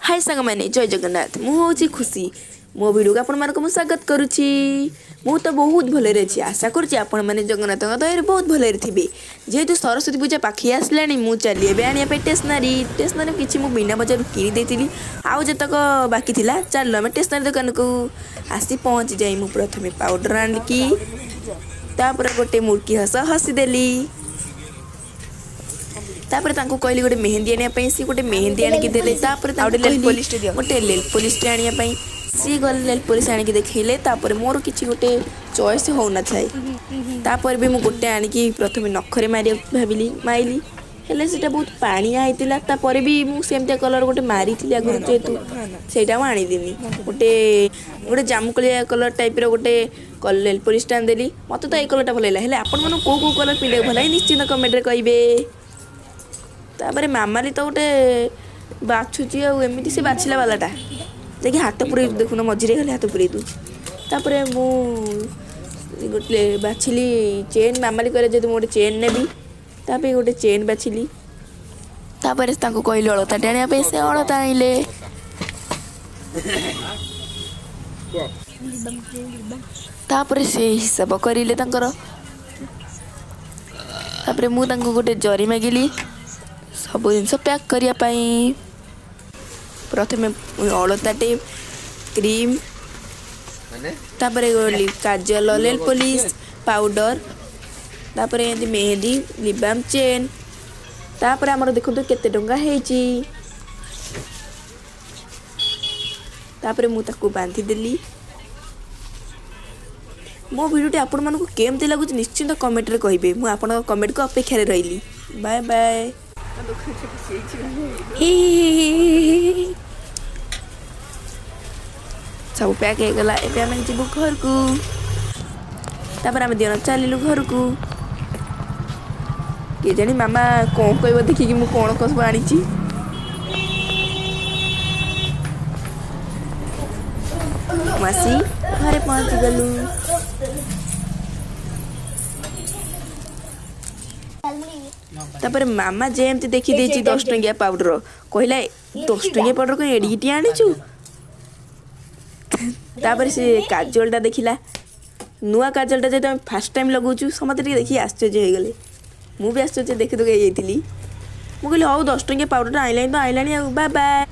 High ସାଙ୍ଗମାନେ, ଜୟ ଜଗନ୍ନାଥ। ମୁଁ ହେଉଛି ଖୁସି। ମୋ ଭିଡ଼ିଓକୁ ଆପଣମାନଙ୍କୁ ମୁଁ ସ୍ୱାଗତ କରୁଛି। ମୁଁ ତ ବହୁତ ଭଲରେ ଅଛି। ଆଶା କରୁଛି ଆପଣମାନେ ଜଗନ୍ନାଥଙ୍କ ଦୟାରୁ ବହୁତ ଭଲରେ ଥିବେ। ଯେହେତୁ ସରସ୍ୱତୀ ପୂଜା ପାଖେଇ ଆସିଲାଣି, ମୁଁ ଚାଲି ଏବେ ଆଣିବା ପାଇଁ ଷ୍ଟେସନାରୀ। ଷ୍ଟେସନାରୀ କିଛି ମୁଁ ମୀନା ବଜାରରୁ କିଣି ଦେଇଥିଲି, ଆଉ ଯେତକ ବାକି ଥିଲା। ଚାଲିଲୁ ଆମେ ଷ୍ଟେସନାରୀ ଦୋକାନକୁ। ଆସି ପହଞ୍ଚି ଯାଇ ମୁଁ ପ୍ରଥମେ ପାଉଡ଼ର ଆଣିକି ତାପରେ ଗୋଟେ ମୁଡ଼କି ହସ ହସିଦେଲି। ତାପରେ ତାଙ୍କୁ କହିଲି ଗୋଟେ ମେହେନ୍ଦି ଆଣିବା ପାଇଁ। ସିଏ ଗୋଟେ ମେହେନ୍ଦି ଆଣିକି ଦେଲେ। ତାପରେ ତାଙ୍କୁ ନେଲ୍ କହିଲି ପଲିସଟେ ଦିଅ। ଗୋଟେ ନେଲ୍ ପଲିସଟେ ଆଣିବା ପାଇଁ। ସିଏ ଗଲେ, ନେଲ୍ ପଲିସ ଆଣିକି ଦେଖେଇଲେ। ତାପରେ ମୋର କିଛି ଗୋଟେ ଚଏସ୍ ହେଉନଥାଏ। ତାପରେ ବି ମୁଁ ଗୋଟେ ଆଣିକି ପ୍ରଥମେ ନଖରେ ମାରିବାକୁ ଭାବିଲି, ମାଇଲି। ହେଲେ ସେଇଟା ବହୁତ ପାଣିଆ ହେଇଥିଲା। ତାପରେ ବି ମୁଁ ସେମିତିଆ କଲର୍ ଗୋଟେ ମାରିଥିଲି ଆଗରୁ ଯେହେତୁ, ସେଇଟା ମୁଁ ଆଣିଲିନି। ଗୋଟେ ଗୋଟେ ଜାମୁକଳିଆ କଲର୍ ଟାଇପ୍ର ଗୋଟେ ନେଲ୍ ପଲିସଟା ଆଣିଦେଲି। ମୋତେ ତ ଏଇ କଲର୍ଟା ଭଲ ଲାଗିଲା, ହେଲେ ଆପଣମାନଙ୍କୁ କେଉଁ କେଉଁ କଲର୍ ପିନ୍ଧିବାକୁ ଭଲ ଲାଗେ, ନିଶ୍ଚିନ୍ତ କମେଣ୍ଟରେ କହିବେ। ତାପରେ ମାମାଲି ତ ଗୋଟେ ବାଛୁଛି, ଆଉ ଏମିତି ସେ ବାଛିଲା ବାଲାଟା ଯାଇକି ହାତ ପୁରେଇ, ଦେଖୁନ, ମଝିରେ ଖାଲି ହାତ ପୁରେଇ ଦେଉଛି। ତାପରେ ମୁଁ ଗୋଟେ ବାଛିଲି ଚେନ୍। ମାମାଲି କହିଲେ ଯଦି ମୁଁ ଗୋଟେ ଚେନ୍ ନେବି, ତା ପାଇଁ ଗୋଟେ ଚେନ୍ ବାଛିଲି। ତାପରେ ତାଙ୍କୁ କହିଲି ଅଳତାଟେ ଆଣିବା ପାଇଁ, ସେ ଅଳତା ଆଣିଲେ। ତାପରେ ସେ ହିସାବ କରିଲେ ତାଙ୍କର। ତାପରେ ମୁଁ ତାଙ୍କୁ ଗୋଟେ ଜରି ମାଗିଲି ସବୁ ଜିନିଷ ପ୍ୟାକ୍ କରିବା ପାଇଁ। ପ୍ରଥମେ ଅଳତାଟେ, କ୍ରିମ୍, ତାପରେ କାଜଲ, ନେଲ୍ ପଲିସ୍, ପାଉଡ଼ର, ତାପରେ ଏମିତି ମେହେନ୍ଦି, ଲିପବାମ୍, ଚେନ୍। ତାପରେ ଆମର ଦେଖନ୍ତୁ କେତେ ଟଙ୍କା ହେଇଛି। ତାପରେ ମୁଁ ତାକୁ ବାନ୍ଧିଦେଲି। ମୋ ଭିଡ଼ିଓଟି ଆପଣମାନଙ୍କୁ କେମିତି ଲାଗୁଛି, ନିଶ୍ଚିନ୍ତ କମେଣ୍ଟରେ କହିବେ। ମୁଁ ଆପଣଙ୍କ କମେଣ୍ଟକୁ ଅପେକ୍ଷାରେ ରହିଲି। Bye bye. ହି। ସବୁ ପ୍ୟାକ୍ ହେଇଗଲା, ଏବେ ଆମେ ଯିବୁ ଘରକୁ। ତାପରେ ଆମେ 2 ଜଣ ଚାଲିଲୁ ଘରକୁ। କେଜାଣି ମାମା କ'ଣ କହିବ ଦେଖିକି ମୁଁ କ'ଣ କ'ଣ ସବୁ ଆଣିଛି। ମୁଁ ଆସି ଘରେ ପହଞ୍ଚିଗଲୁ। ତାପରେ ମାମା ଯେମିତି ଦେଖିଦେଇଛି 10 ଟଙ୍କିଆ ପାଉଡ଼ର, କହିଲା, "10 ଟଙ୍କିଆ ପାଉଡ଼ର କ'ଣ ଏଡ଼ିକିଟିଏ ଆଣିଛୁ?" ତାପରେ ସେ କାଜଲଟା ଦେଖିଲା। ନୂଆ କାଜଲଟା ଯେହେତୁ ଆମେ ଫାର୍ଷ୍ଟ ଟାଇମ୍ ଲଗାଉଛୁ, ସମସ୍ତେ ଟିକେ ଦେଖିକି ଆଶ୍ଚର୍ଯ୍ୟ ହେଇଗଲେ। ମୁଁ ବି ଆଶ୍ଚର୍ଯ୍ୟ ଦେଖି ଦେଖି ହେଇଯାଇଥିଲି। ମୁଁ କହିଲି, ହଉ, 10 ଟଙ୍କିଆ ପାଉଡ଼ରଟା ଆଣିଲାଣି ତ ଆଣିଲାଣି ଆଉ। Bye bye.